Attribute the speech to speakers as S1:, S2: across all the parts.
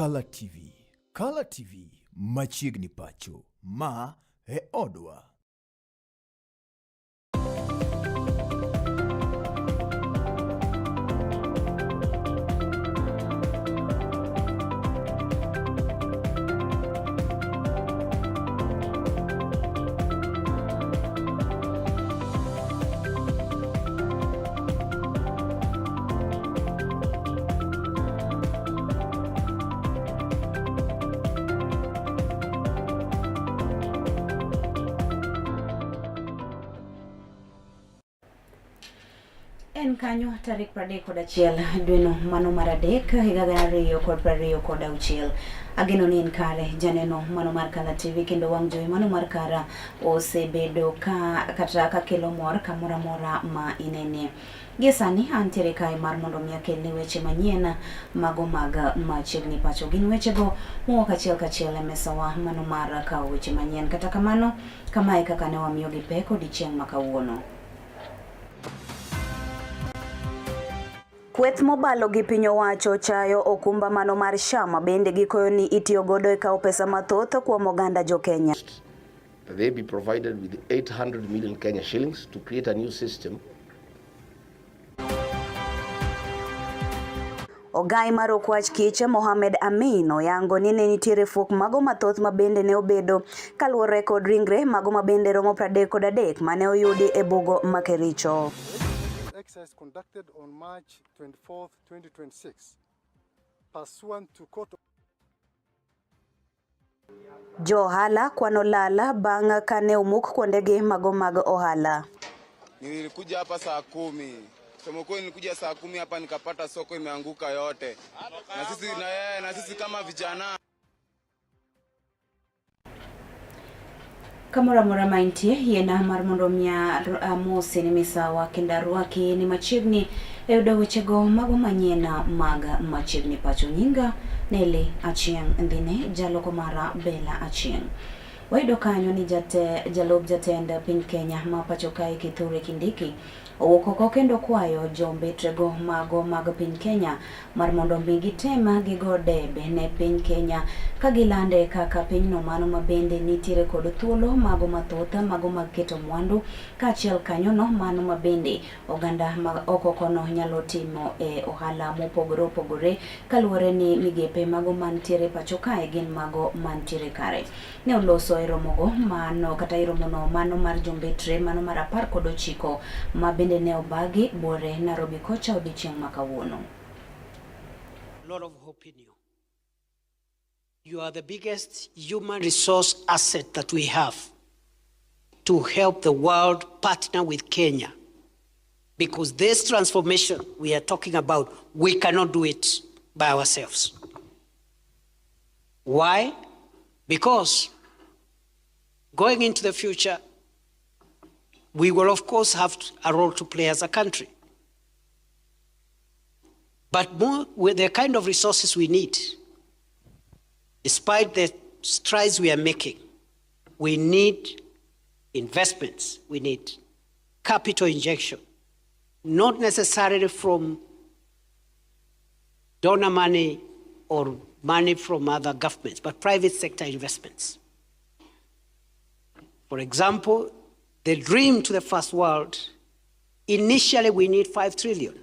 S1: Kala TV. Kala TV machiegni pacho. Ma e odwa.
S2: En kanyo tarik 31 dweno mano mar adek higa 2026. Ageno ni in kare janeno mano mar Kala TV kendo wang' jowi mano mar Kara osebedo ka kata ka kelo mor kamoro amora ma inene. Gie sani antiere kae mar mondo mi akelni weche manyien mago mag machiegni pacho. Gin wechego mowuok achiel kachiel e mesawa mano mar kawo weche manyien. Kata kamano, kamae kaka ne wamiyogi pek odiechieng' ma kawuono. Kweth mobalo gi piny owacho chayo okumba mano mar SHA ma bende gikoyo ni itiyo godo e kawo pesa mathoth kuom oganda jo Kenya.
S3: That they be provided with 800 million Kenya shillings to create a new system.
S2: Ogai mar okwach kich Mohamed Amin oyango ni ne nitiere fuok mago mathoth ma bende ne obedo kaluwore kod ringre mago ma bende romo 33 mane oyudi e bugo ma Kericho.
S4: Exercise conducted on March 24, 2026, pursuant to court.
S2: Jo ohala kwano lala bang' kane omuk kuondegi mago mag ohala.
S5: Nilikuja hapa saa 10. Kusema kweli nilikuja saa 10 hapa nikapata soko imeanguka yote. Na sisi kama vijana.
S2: Kamoro amora ma intie, yiena mar mondo mi amosi ni misawa kendo arwaki ni machiegni e yudo wechego mago manyien mag machiegni pacho. Nyinga Nelly Achieng' Ndhine, jaloko mara Bella Achieng'. Wayudo kanyo ni jalup jatend piny Kenya ma pacho kae Kithure Kindiki owuok oko kendo kwayo jombetrego mago mag piny Kenya mar mondo mi gitem gigo debe ne piny Kenya ka gilande kaka pinyno mano ma bende nitiere kod thuolo mago mathoth mago mag keto mwandu kaachiel kanyono mano ma bende oganda ma oko kono nyalo timo e ohala mopogore opogore kaluwore ni migepe mago mantiere pacho kae gin mago mantiere kare. Ne oloso e romogo mano kata e romono mano mar jombetre mano mar 19 ma bende ne obagi buore Nairobi kocha odiechieng' ma kawuono.
S6: A lot of hope in you. You are the biggest human resource asset that we have to help the world partner with Kenya. Because this transformation we are talking about, we cannot do it by ourselves. Why? Because going into the future, we will of course have a role to play as a country. But more with the kind of resources we need, despite the strides we are making, we need investments, we need capital injection, not necessarily from donor money or money from other governments, but private sector investments. For example, the dream to the first world, initially we need 5 trillion.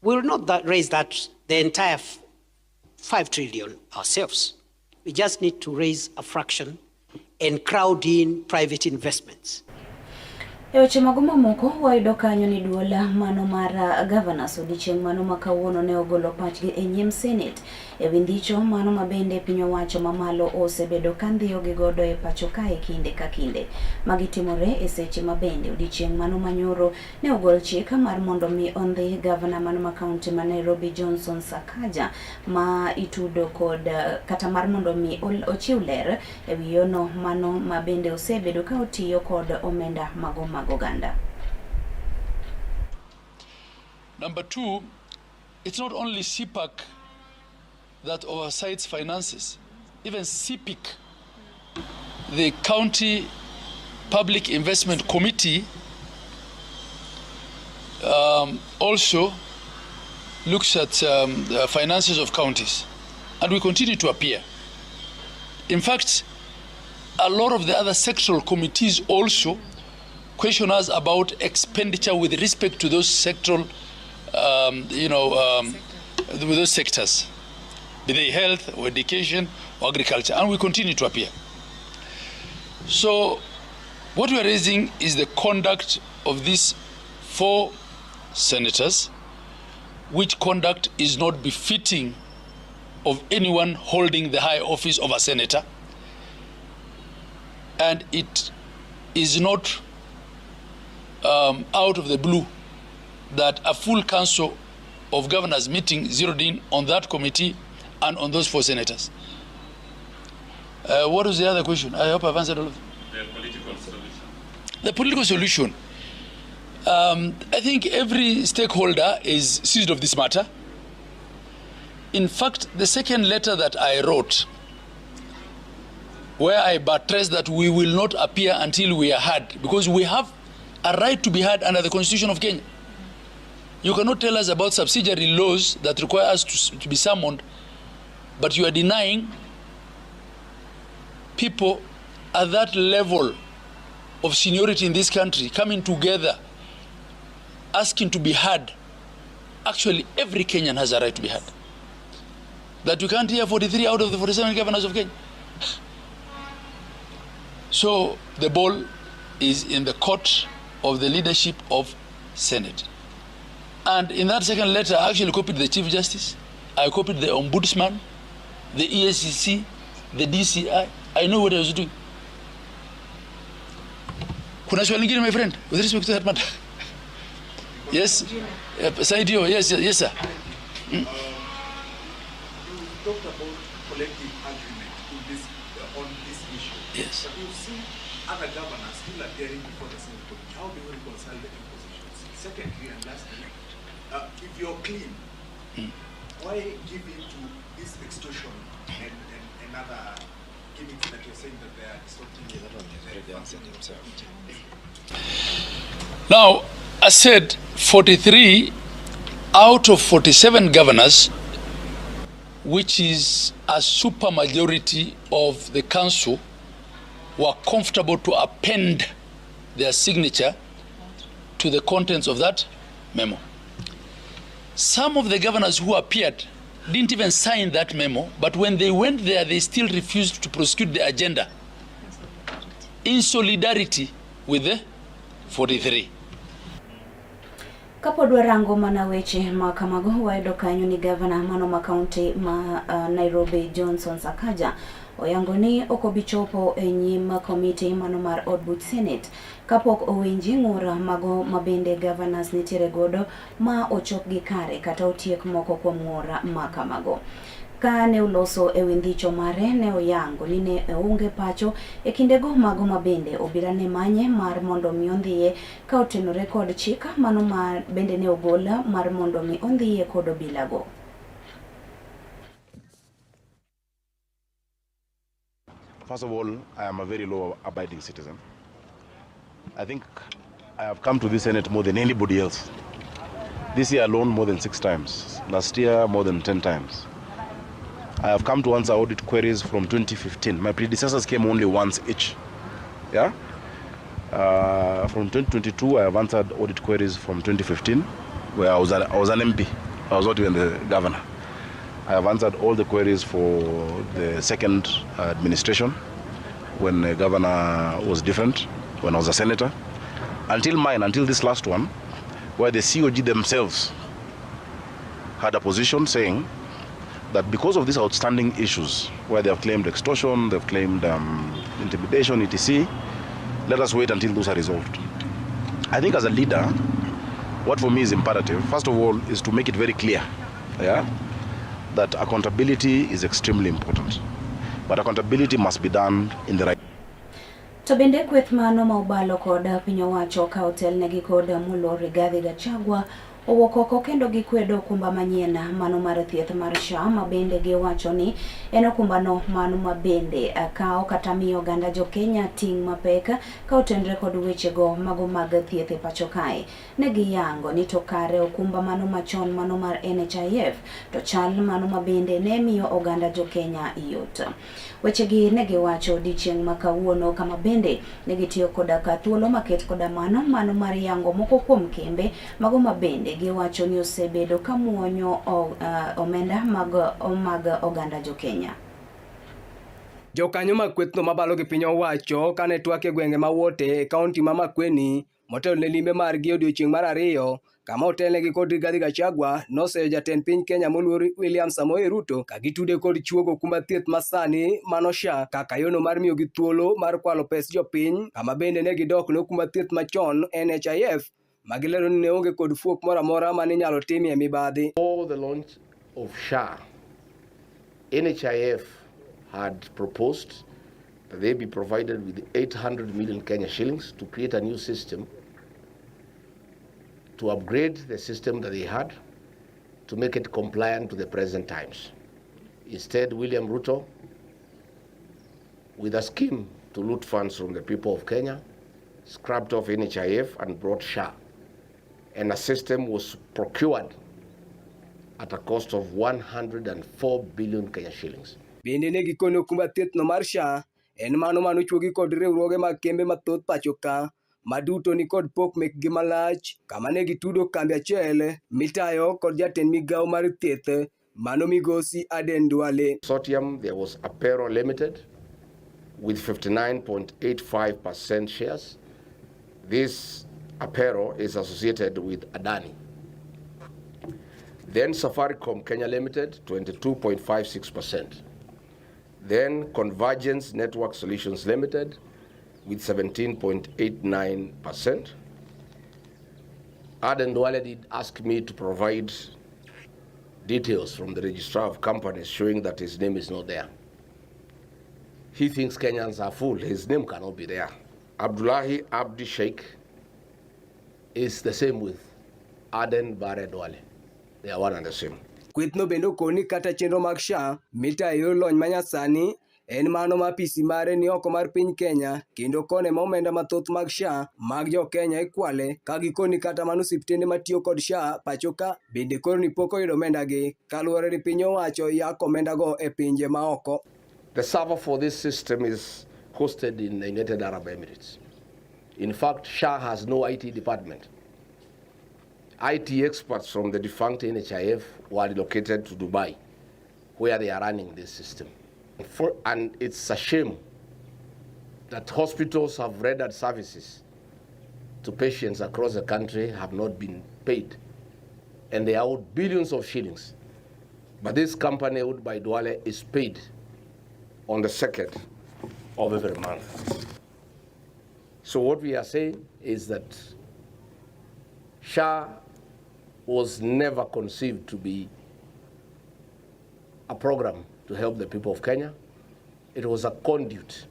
S6: We will not raise that the entire 5 trillion ourselves. We just need to raise a fraction and crowd in private investments.
S2: E weche mago mamoko wayudo kanyo ni duol mano mar governors odiechieng' mano ma kawuono ne ogolo pachgi e nyim Senate e wi ndicho mano ma bende piny owacho mamalo osebedo ka ndhiyo gi godo e pacho kae kinde ka kinde. Magi timore e seche ma bende odiechieng' mano manyoro ne ogol chik mar mondo mi ondhi gavana mano ma kaunti ma Nairobi Johnson Sakaja ma itudo kod kata mar mondo mi ochiw ler e wi yono mano ma bende osebedo ka otiyo kod omenda mago mag oganda.
S7: Number two, it's not only CPAC that oversights finances, even CPIC, the County Public Investment Committee, also looks at the finances of counties. And we continue to appear. In fact, a lot of the other sectoral committees also question us about expenditure with respect to those sectoral, with those sectors, be they health or education or agriculture, and we continue to appear. So what we are raising is the conduct of these 4 senators, which conduct is not befitting of anyone holding the high office of a senator, and it is not out of the blue that a full council of governors meeting zeroed in on that committee and on those 4 senators. What was the other question? I hope I've answered all of them.
S8: The political solution.
S7: The political solution. I think every stakeholder is seized of this matter. In fact, the second letter that I wrote, where I buttressed that we will not appear until we are heard, because we have a right to be heard under the Constitution of Kenya. You cannot tell us about subsidiary laws that require us to be summoned, but you are denying people at that level of seniority in this country coming together, asking to be heard. Actually, every Kenyan has a right to be heard. That you can't hear 43 out of the 47 governors of Kenya. So the ball is in the court of the leadership of Senate. And in that second letter, I actually copied the Chief Justice, I copied the Ombudsman, the EACC, the DCI. I know what I was doing. Kuna swali lingine, my friend, with respect to that matter? Yes? Saidio, yes, yes, sir.
S9: You talked about collective agreement in this, on this issue.
S7: Yes.
S9: But you've seen other governors still appearing before the Senate committee. How do you reconcile the two positions? Secondly and lastly, if you're clean, why give in to this extortion and other gimmicks that you're saying that they are disrupting?
S5: Yeah, that one has already answered himself.
S7: Now, I said 43 out of 47 governors, which is a supermajority of the council, were comfortable to append their signature to the contents of that memo. Some of the governors who appeared didn't even sign that memo, but when they went there, they still refused to prosecute the agenda in solidarity with the 43.
S2: Kapod warango mana weche ma kamago, wayudo kanyo ni gavana mano ma kaunti ma Nairobi Johnson Sakaja oyango ni ok obi chopo e nyim komiti mano mar od buch Senate kapok owinji ng'ur mago mabende governors nitiere godo ma ochop gi kare kata otiek moko kuom ng'ur ma kamago. Ka ne oloso e wi ndicho mare, ne oyango ni ne oonge pacho e kindego mago mabende obila ne manye mar mondo mi ondhiye ka otenore kod chik mano ma bende ne ogol mar mondo mi ondhiye kod obilago.
S10: First of all, I am a very law-abiding citizen. I think I have come to this Senate more than anybody else. This year alone, more than 6 times. Last year, more than 10 times. I have come to answer audit queries from 2015. My predecessors came only once each. Yeah? From 2022, I have answered audit queries from 2015, where I was an MP. I was not even the governor. I have answered all the queries for the second administration, when the governor was different, when I was a senator, until mine, until this last one, where the COG themselves had a position saying that because of these outstanding issues, where they have claimed extortion, they've claimed intimidation, etc., let us wait until those are resolved. I think as a leader, what for me is imperative, first of all, is to make it very clear, yeah, that accountability is extremely important. But accountability must be done in the right.
S2: To bende kweth mano ma obalo kod piny owacho ka otelnegi kod moluor Rigathi Gachagua owuok oko kendo gikwedo okumba manyien mano mar thieth mar SHA ma bende giwacho ni en okumbano mano ma bende kawo kata miyo oganda jo Kenya ting' mapek ka otenre kod wechego mago mag thieth e pacho kae. Ne giyango ni to kare okumba mano machon mano mar NHIF to chal mano ma bende ne miyo oganda jo Kenya yot. Wechegi ne giwacho odiechieng' ma kawuono kama bende ne gitiyo koda ka thuolo maket koda mano mano mar yango moko kuom kembe mago ma bende giwacho ni osebedo ka muonyo omenda mag oganda jo Kenya.
S8: Jokanyo mag kwethno mabalo gi piny owacho kane twak e gwenge ma Wote e kaunti ma Makueni motelo ne limbe margi e odiechieng' mar ariyo kama otelnegi kod Rigathi Gachagua noseyo jatend piny Kenya moluor William Samoei Ruto ka gitude kod chuogo okumba thieth masani mano SHA kaka yono mar miyogi thuolo mar kwalo pes jopiny kama bende ne gidok ne okumba thieth machon NHIF magilero ni ne onge kod fuok moro amora mane inyalo timie mibadhi.
S3: Before the launch of SHA, NHIF had proposed that they be provided with 800 million Kenya shillings to create a new system, to upgrade the system that they had, to make it compliant to the present times. Instead, William Ruto, with a scheme to loot funds from the people of Kenya, scrapped off NHIF and brought SHA. And a system was procured at a cost of 104 billion Kenya shillings.
S8: Bende ne gikone okumba thieth no mar SHA en mano manochuogi kod riwruoge mag kembe mathoth pacho ka maduto ni kod pok mekgi malach kama ne gitudo kambi achiel mitayo kod jatend migawo mar thieth mano migosi Aden Duale.
S3: Consortium, there was Apero Limited with 59.85% shares. This Apero is associated with Adani. Then Safaricom Kenya Limited, 22.56%. Then Convergence Network Solutions Limited with 17.89%. Aden Duale did ask me to provide details from the registrar of companies showing that his name is not there. He thinks Kenyans are fool. His name cannot be there. Abdullahi Abdi Sheikh is the same with Aden Bare Duale. They are one and the same.
S8: Kwethno bende okoni kata chenro mag SHA mitayo e yor lony manyasani en mano ma apisi mare ni oko mar piny Kenya kendo kone ma omenda mathoth mag SHA mag jo Kenya ikwale ka gikoni kata mana osiptende matiyo kod SHA pacho ka bende koro ni pok oyudo omendagi kaluwore ni piny owacho yako omendago e pinje maoko.
S3: The server for this system is hosted in the United Arab Emirates. In fact, SHA has no IT department. IT experts from the defunct NHIF were relocated to Dubai, where they are running this system. And it's a shame that hospitals have rendered services to patients across the country have not been paid, and they are owed billions of shillings. But this company owned by Duale is paid on the 2nd of every month. So what we are saying is that SHA was never conceived to be a program to help the people of Kenya. It was a conduit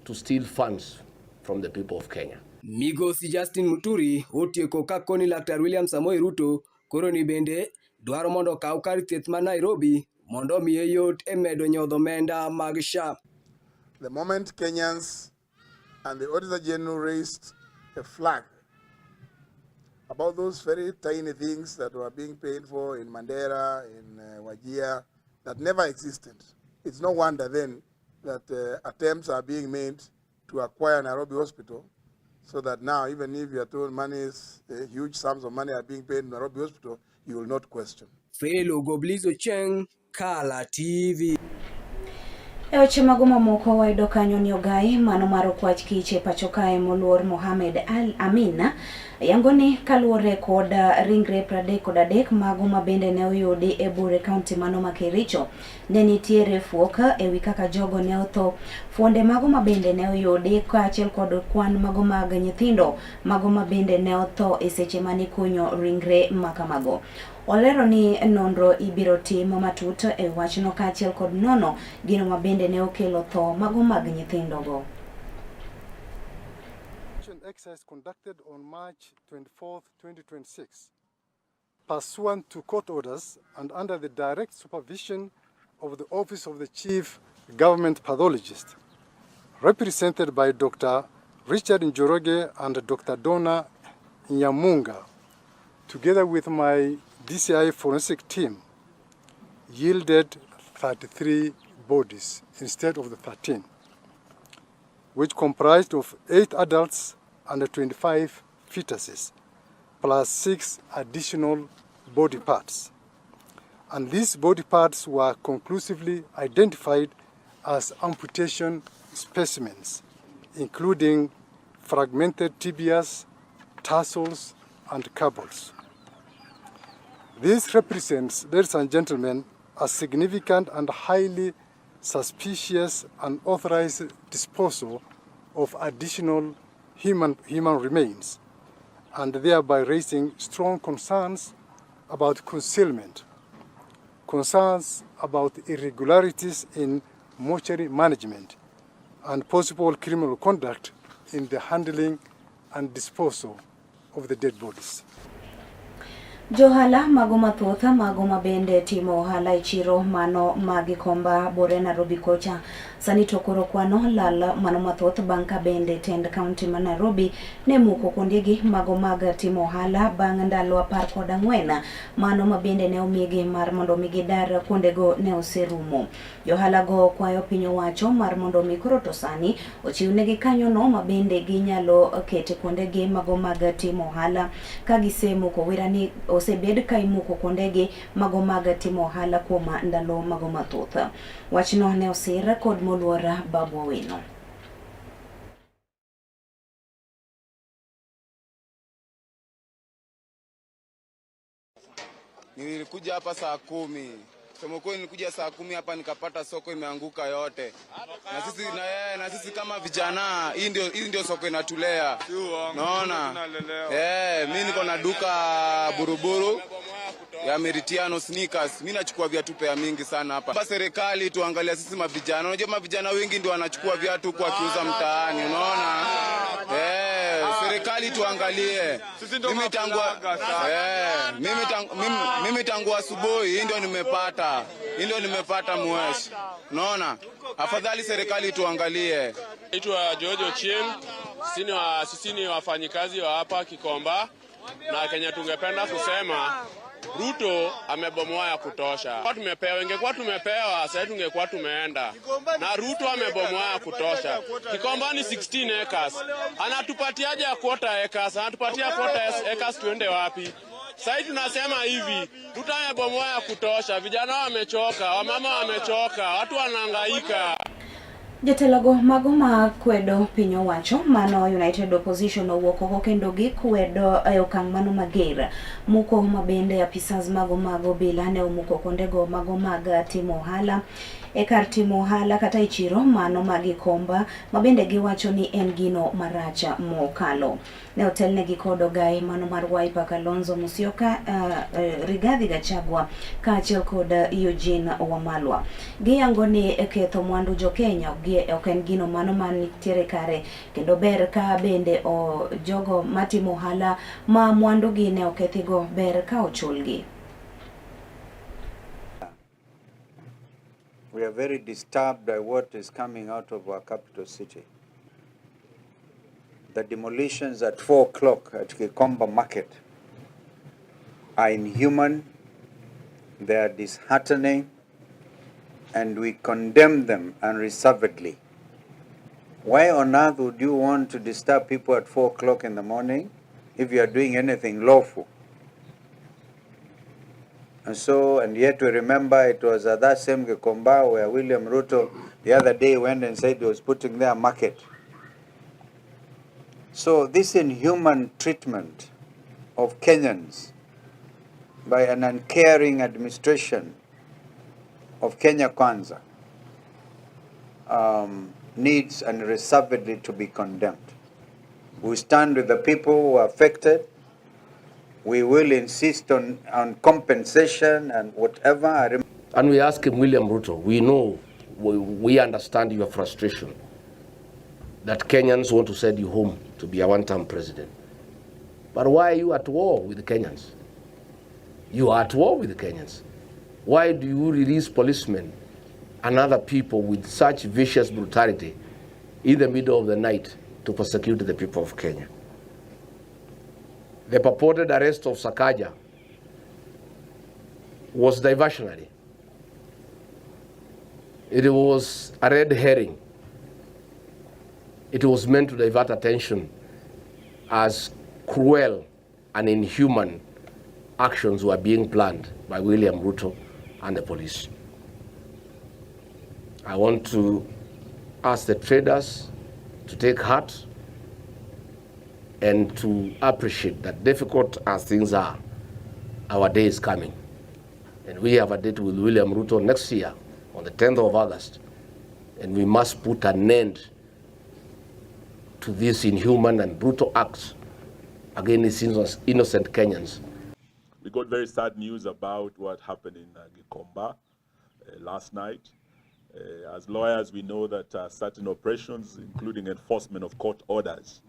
S3: to steal funds from the people of Kenya.
S8: Migosi Justin Muturi otieko ka koni Laktar William Samoei Ruto koro ni bende dwaro mondo okaw kar thieth ma Nairobi mondo omiye yot e medo nyodho omenda mag SHA.
S11: The moment Kenyans and the Auditor General raised a flag about those very tiny things that were being paid for in Mandera, in Wajir, that never existed. It's no wonder then that attempts are being made to acquire Nairobi Hospital, so that now even if you are told money is, huge sums of money are being paid in Nairobi Hospital, you will not question.
S8: Fellow Goblizo Cheng, Kala TV.
S2: E weche mago mamoko wayudo kanyo ni ogai mano mar okwach kich e pacho kae moluor Mohamed Al Amin yango ni kaluwore kod ringre 33 mago ma bende ne oyudi e bur e kaunti mano ma Kericho ne nitiere fuok ewi kaka jogo ne otho. Fuonde mago ma bende ne oyudi kaachiel kod kwan mago mag nyithindo mago ma bende ne otho e seche mane ikunyo ringre makamago. Olero ni nonro ibiro tim matut e wachno kaachiel kod nono gino ma bende ne okelo tho mago mag nyithindogo.
S4: Exercise conducted on March 24, 2026, pursuant to court orders and under the direct supervision of the Office of the Chief Government Pathologist, represented by Dr. Richard Njoroge and Dr. Donna Nyamunga, together with my DCI forensic team, yielded 33 bodies instead of the 13, which comprised of 8 adults and 25 fetuses, plus 6 additional body parts. And these body parts were conclusively identified as amputation specimens, including fragmented tibias, tarsals, and cables. This represents, ladies and gentlemen, a significant and highly suspicious unauthorized disposal of additional human remains, and thereby raising strong concerns about concealment, concerns about irregularities in mortuary management, and possible criminal conduct in the handling and disposal of the dead bodies.
S2: Johala mago mathoth mago mabende timo ohala e chiro mano ma Gikomba bore Nairobi kocha sani to koro kwano lal mano mathoth bang' ka bende tend kaunti ma Nairobi ne muko kuondegi mago mag timo ohala bang' ndalo 14 mano mabende ne omigi mar mondo mi gidar kuondego ne oserumo. Johala go kwayo piny owacho mar mondo mi koro to sani ochiwnegi kanyono mabende ginyalo kete kuondegi mago mag timo ohala ka gisemuko wira ni osebed ka imuko kuondegi mago mag timo ohala kuom ndalo mago mathoth. Wachno ne osir kod moluor Babu Owino.
S5: Nilikuja hapa saa 10. Kusema kweli nilikuja saa 10 hapa nikapata soko imeanguka yote. Na sisi na sisi kama vijana, hii ndio soko inatulea. Unaona? Mimi niko na duka Buruburu ya Meritiano sneakers. Mimi nachukua viatu pea mingi sana hapa. Hapa serikali tuangalia sisi mavijana. Unajua mavijana wengi ndio wanachukua viatu kwa kiuza mtaani, unaona? Serikali tuangalie. Mimi tangu asubuhi hii ndio nimepata. Hii ndio nimepata mwesh. Unaona? Afadhali serikali tuangalie.
S12: Naitwa George Ochieng. Sisi ni wafanyikazi wa hapa Gikomba, na Kenya tungependa kusema Ruto amebomoa ya kutosha. Kwa tumepewa, ingekuwa tumepewa, sasa tungekuwa tumeenda. Na Ruto amebomoa ya kutosha. Gikomba ni 16 acres. Anatupatiaje ya quarter acres? Anatupatia quarter acres tuende wapi? Sasa tunasema hivi, Ruto amebomoa ya kutosha. Vijana wamechoka, wamama wamechoka, watu wanahangaika.
S2: Jatelogo mago ma kwedo piny owacho mano United Opposition owuok oko kendo gikwedo e okang' mano mager. Muko mabende apisas mago mag obila ne omuko kuondego mago mag timo ohala e kar timo ohala kata e chiro mano mag Gikomba mabende giwacho ni en gino marach mokalo. Ne otelnegi kod ogai mano mar Wiper Kalonzo Musyoka, Rigathi Gachagua kaachiel kod Eugene Wamalwa. Giyango ni ketho mwandu jo Kenya ok en gino mano manitiere kare kendo ber ka bende jogo matimo ohala ma mwandugi ne okethigo ber ka ochulgi.
S13: We are very disturbed by what is coming out of our capital city. The demolitions at 4 o'clock at Gikomba Market are inhuman, they are disheartening, and we condemn them unreservedly. Why on earth would you want to disturb people at 4 o'clock in the morning if you are doing anything lawful? And yet we remember it was at that same Gikomba where William Ruto the other day went and said he was putting their market. So this inhuman treatment of Kenyans by an uncaring administration of Kenya Kwanza needs unreservedly to be condemned. We stand with the people who are affected. We will insist on compensation and whatever.
S3: And we ask him, William Ruto, we know, we understand your frustration that Kenyans want to send you home to be a one-term president. But why are you at war with the Kenyans? You are at war with the Kenyans. Why do you release policemen and other people with such vicious brutality in the middle of the night to persecute the people of Kenya? The purported arrest of Sakaja was diversionary. It was a red herring. It was meant to divert attention as cruel and inhuman actions were being planned by William Ruto and the police. I want to ask the traders to take heart and to appreciate that, difficult as things are, our day is coming. And we have a date with William Ruto next year on the 10th of August. And we must put an end to these inhuman and brutal acts against innocent Kenyans.
S14: We got very sad news about what happened in Gikomba last night. As lawyers, we know that certain operations, including enforcement of court orders,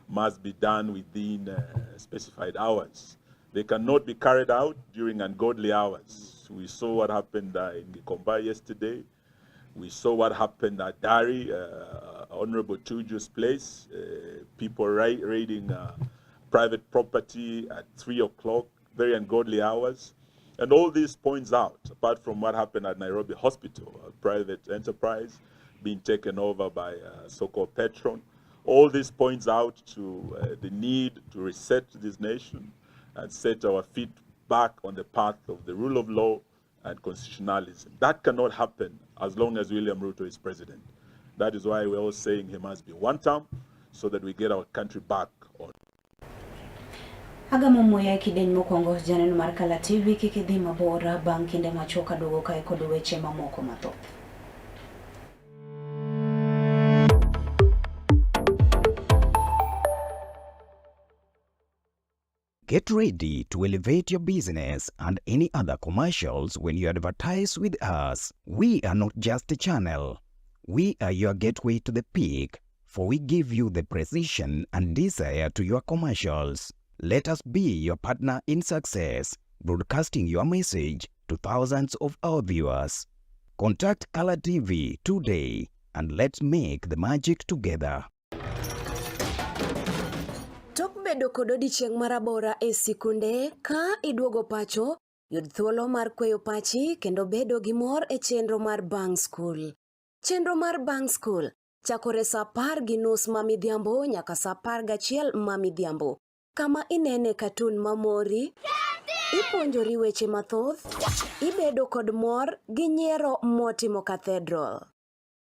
S14: must be done within specified hours. They cannot be carried out during ungodly hours. We saw what happened in Gikomba yesterday. We saw what happened at Dari, Honorable Tuju's place, people raiding private property at 3 o'clock, very ungodly hours. And all this points out, apart from what happened at Nairobi Hospital, a private enterprise being taken over by a so-called patron, all this points out to the need to reset this nation and set our feet back on the path of the rule of law and constitutionalism. That cannot happen as long as William Ruto is president. That is why we're all saying he must be one term, so that we get our country back on.
S2: Agamo muya kideny mokwongo janeno mar Kala TV kik idhi mabor bang' kinde machuok aduogo kae kod weche mamoko mathoth.
S15: Get ready to elevate your business and any other commercials when you advertise with us. We are not just a channel. We are your gateway to the peak, for we give you the precision and desire to your commercials. Let us be your partner in success, broadcasting your message to thousands of our viewers. Contact Kala TV today and let's make the magic together.
S16: Tok bedo kod odiechieng' marabora e sikunde, ka iduogo pacho, yud thuolo mar kweyo pachi kendo bedo gi mor e chenro mar Bang' School. Chenro mar Bang' School chakore saa 10:30 ma midhiambo nyaka saa 11 ma midhiambo, kama inene katun mamori, ipuonjori weche mathoth, ibedo kod mor gi nyiero motimo cathedral.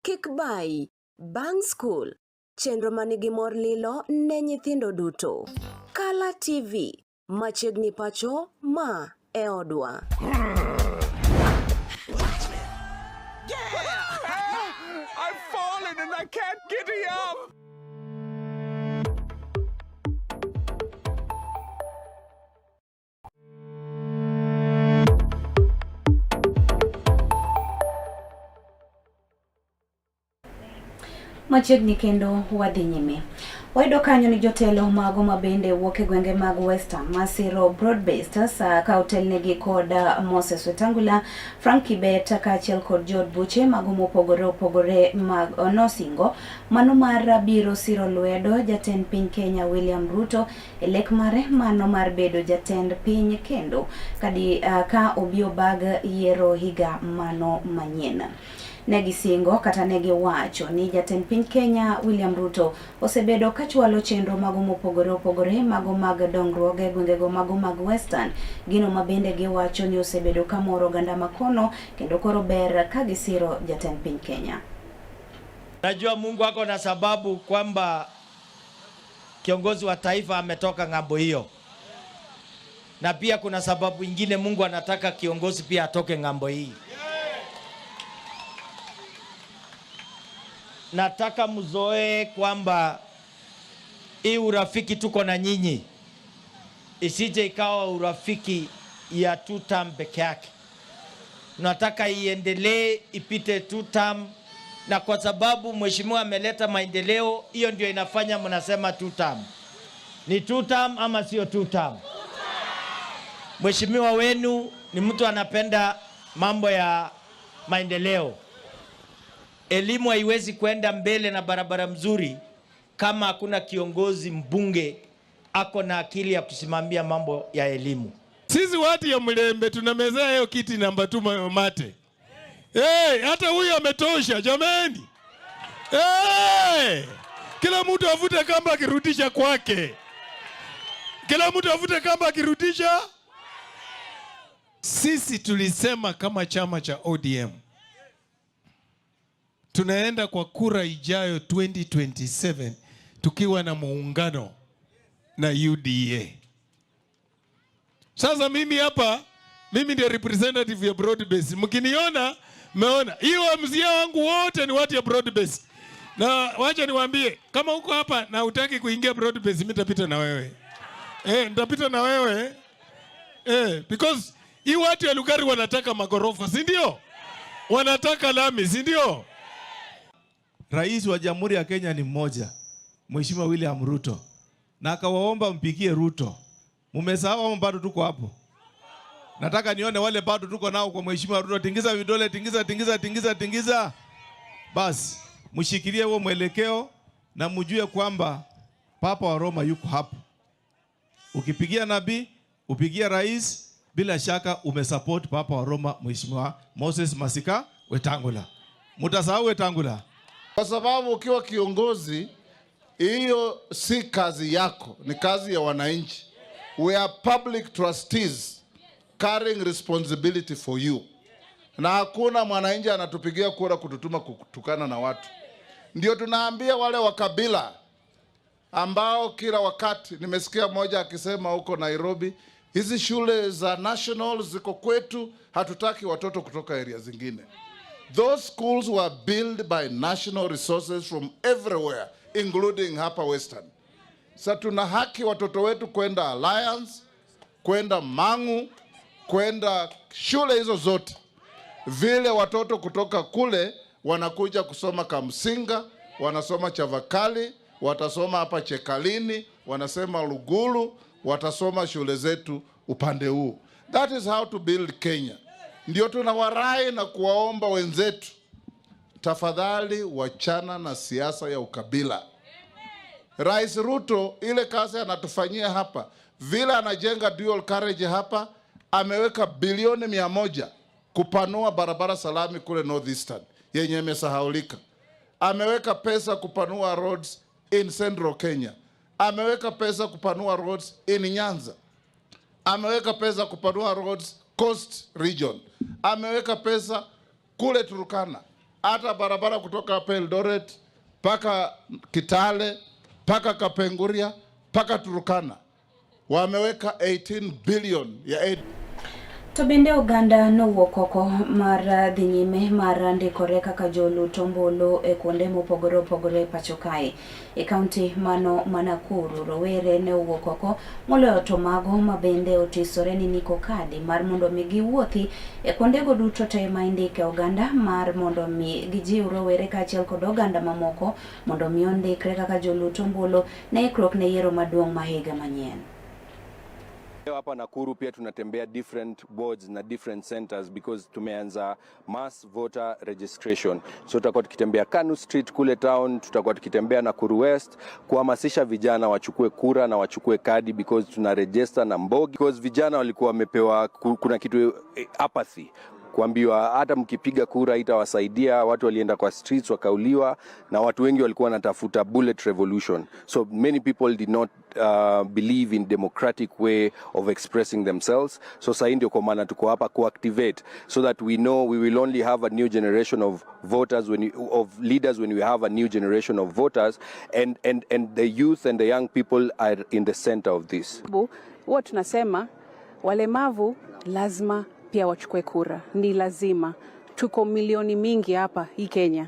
S16: Kik bayi, Bang' School, chenro manigi mor lilo ne nyithindo duto. Kala TV, machiegni pacho, ma e odwa.
S17: I've fallen and I can't get up.
S2: Machiegni kendo wadhi nyime. Wayudo kanyo ni jotelo mago mabende wuok e gwenge mag Western masiro broad-based sa ka otelnegi kod Moses Wetangula, Frank Kibet kaachiel kod jood buche mago mopogore opogore mag nosingo mano mar biro siro lwedo jatend piny Kenya William Ruto e lek mare mano mar bedo jatend piny kendo kadi ka obiro bag yiero higa mano manyien. Negisingo kata negiwacho ni jatend piny Kenya William Ruto osebedo kachwalo chenro mago mopogore opogore mago mag dongruoge e gwengego mago mag Western, gino mabende giwacho ni osebedo kamoro oganda makono kendo koro ber ka gisiro jatend piny Kenya.
S18: Najua Mungu ako na sababu kwamba kiongozi wa taifa ametoka ng'ambo hiyo, na pia kuna sababu ingine Mungu anataka kiongozi pia atoke ng'ambo hii. Nataka mzoee kwamba hii urafiki tuko na nyinyi isije ikawa urafiki ya two term peke yake. Nataka iendelee ipite two term, na kwa sababu mheshimiwa ameleta maendeleo, hiyo ndio inafanya mnasema two term. Ni two term ama sio two term? Mheshimiwa wenu ni mtu anapenda mambo ya maendeleo. Elimu haiwezi kwenda mbele na barabara mzuri kama hakuna kiongozi mbunge ako na akili ya kusimamia mambo ya elimu.
S19: Sisi watu ya Mlembe tunamezea hiyo kiti namba 2 mate. Hey, hata huyu ametosha jameni. Hey, kila mtu avute kamba akirudisha kwake. Kila mtu avute kamba akirudisha. Sisi tulisema kama chama cha ODM tunaenda kwa kura ijayo 2027 tukiwa na muungano na UDA. Sasa mimi hapa, mimi ndio representative ya broad base. Mkiniona, mmeona. Hiyo mzia wangu wote ni watu ya broad base. Na wacha niwaambie, kama uko hapa na hutaki kuingia broad base, mimi nitapita na wewe. Nitapita na wewe. Because hii watu ya Lugari wanataka magorofa, si ndio? Wanataka lami, si ndio?
S20: Rais wa Jamhuri ya Kenya ni mmoja, Mheshimiwa William Ruto. Na akawaomba mpigie Ruto. Mumesahau ama bado tuko hapo? Nataka nione wale bado tuko nao kwa Mheshimiwa Ruto. Tingiza vidole, tingiza, tingiza, tingiza, tingiza. Basi, mshikilie huo mwelekeo na mjue kwamba Papa wa Roma yuko hapo. Ukipigia nabii, upigia rais, bila shaka umesupport Papa wa Roma Mheshimiwa Moses Masika Wetangula. Mutasahau Wetangula?
S11: Kwa sababu ukiwa kiongozi, hiyo si kazi yako, ni kazi ya wananchi. We are public trustees carrying responsibility for you. Na hakuna mwananchi anatupigia kura kututuma kutukana na watu. Ndio tunaambia wale wa kabila ambao kila wakati nimesikia mmoja akisema huko Nairobi, hizi shule za national ziko kwetu, hatutaki watoto kutoka area zingine. Those schools were built by national resources from everywhere, including hapa Western. Sasa tuna haki watoto wetu kwenda Alliance, kwenda Mangu, kwenda shule hizo zote. Vile watoto kutoka kule wanakuja kusoma Kamsinga, wanasoma Chavakali, watasoma hapa Chekalini, wanasema Lugulu, watasoma shule zetu upande huu. That is how to build Kenya. Ndio tunawarai na kuwaomba wenzetu, tafadhali wachana na siasa ya ukabila. Rais Ruto ile kazi anatufanyia hapa, vile anajenga dual carriage hapa, ameweka bilioni 100 kupanua barabara salami kule Northeastern yenye imesahaulika. Ameweka pesa kupanua roads in Central Kenya. Ameweka pesa kupanua roads in Nyanza. Ameweka pesa kupanua roads Coast Region. Ameweka pesa kule Turkana. Hata barabara kutoka hapa Eldoret paka Kitale, paka Kapenguria, paka Turkana. Wameweka 18 billion ya aid.
S2: To bende oganda nowuok oko mar dhi nyime mar ndikore kaka joluto ombulu e kuonde mopogore opogore e pacho kae. E kaunti mano ma Nakuru, rowere ne owuok oko moloyo to mago ma bende otisore ni niko kadi mar mondo mi giwuothi e kuondego duto te ma indike oganda mar mondo mi gijiw rowere kaachiel kod oganda mamoko mondo mi ondikre kaka joluto ombulu ne ikruok ne yiero maduong' ma higa manyien.
S21: Leo hapa Nakuru pia tunatembea different wards na different centers because tumeanza mass voter registration. So tutakuwa tukitembea Kanu Street kule town, tutakuwa tukitembea Nakuru West kuhamasisha vijana wachukue kura na wachukue kadi because tuna register na mbogi because vijana walikuwa wamepewa kuna kitu apathy, kuambiwa hata mkipiga kura itawasaidia. Watu walienda kwa streets wakauliwa, na watu wengi walikuwa wanatafuta bullet revolution. So many people did not believe in democratic way of expressing themselves. So sahii ndio kwa maana tuko hapa kuactivate so that we know we will only have a new generation of voters when of leaders when we have a new generation of voters, and the youth and the young people are in the center of this.
S22: Huwa tunasema walemavu lazima pia wachukue kura, ni lazima.
S1: Tuko milioni mingi hapa hii Kenya,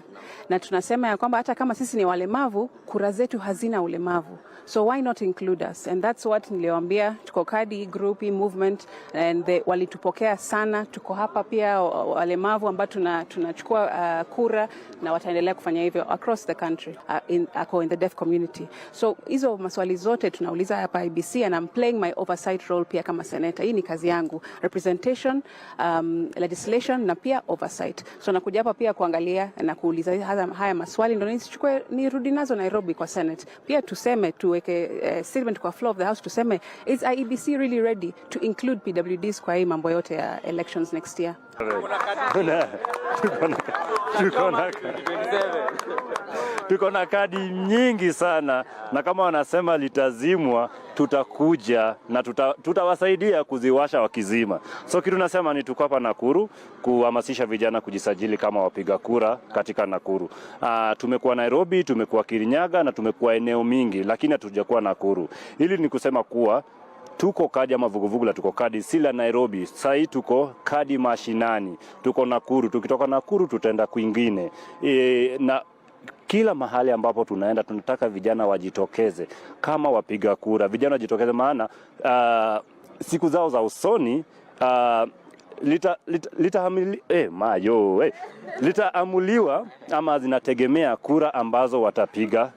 S1: na tunasema ya kwamba hata kama sisi ni walemavu, kura zetu hazina ulemavu, so why not include us? And that's what niliwaambia. Tuko Kadi group, hii movement, and walitupokea sana. Tuko hapa pia walemavu ambao tunachukua kura na wataendelea kufanya hivyo across the country, ako in the deaf community. So hizo maswali zote tunauliza hapa IEBC, and I'm playing my oversight role pia kama senator. Hii ni kazi yangu, representation, legislation na pia oversight. So nakuja hapa pia kuangalia na kuuliza haya maswali ndio nisichukue nirudi nazo Nairobi kwa Senate. Pia tuseme, tuweke statement kwa floor of the house, tuseme, is IEBC really ready to include PWDs kwa hii mambo yote ya elections next year?
S22: Tuko na kadi nyingi sana, na kama wanasema litazimwa, tutakuja na tutawasaidia kuziwasha wakizima. So kitu nasema ni tuko hapa Nakuru kuhamasisha vijana kujisajili kama wapiga kura katika Nakuru. Tumekuwa Nairobi, tumekuwa Kirinyaga na tumekuwa eneo mingi, lakini hatujakuwa Nakuru. Hili ni kusema kuwa Tuko Kadi ama vuguvugu la Tuko Kadi si la Nairobi. Sasa hii tuko kadi mashinani, tuko Nakuru. Tukitoka Nakuru tutaenda kwingine na kila mahali ambapo tunaenda tunataka vijana wajitokeze kama wapiga kura, vijana wajitokeze, maana siku zao za usoni lita, lita, lita, litaamuliwa ama zinategemea kura ambazo watapiga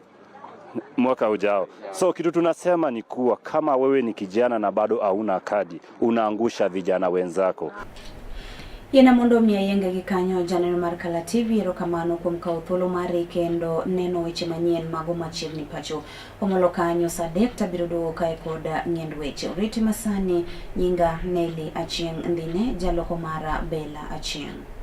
S22: mwaka ujao. So kitu tunasema ni kuwa kama wewe ni kijana na bado hauna kadi, unaangusha vijana wenzako.
S2: Yiena mondo mi ayienge gi kanyo. Janeno mar Kala TV, erokamano kuom kawo thuolo mari kendo neno weche manyien mago machiegni pacho. Omolo kanyo sa 3 tabiro duogo kae kod ng'end weche. Oriti masani, nyinga Nelly Achieng' Ndhine, jaloko mara Bella Achieng'.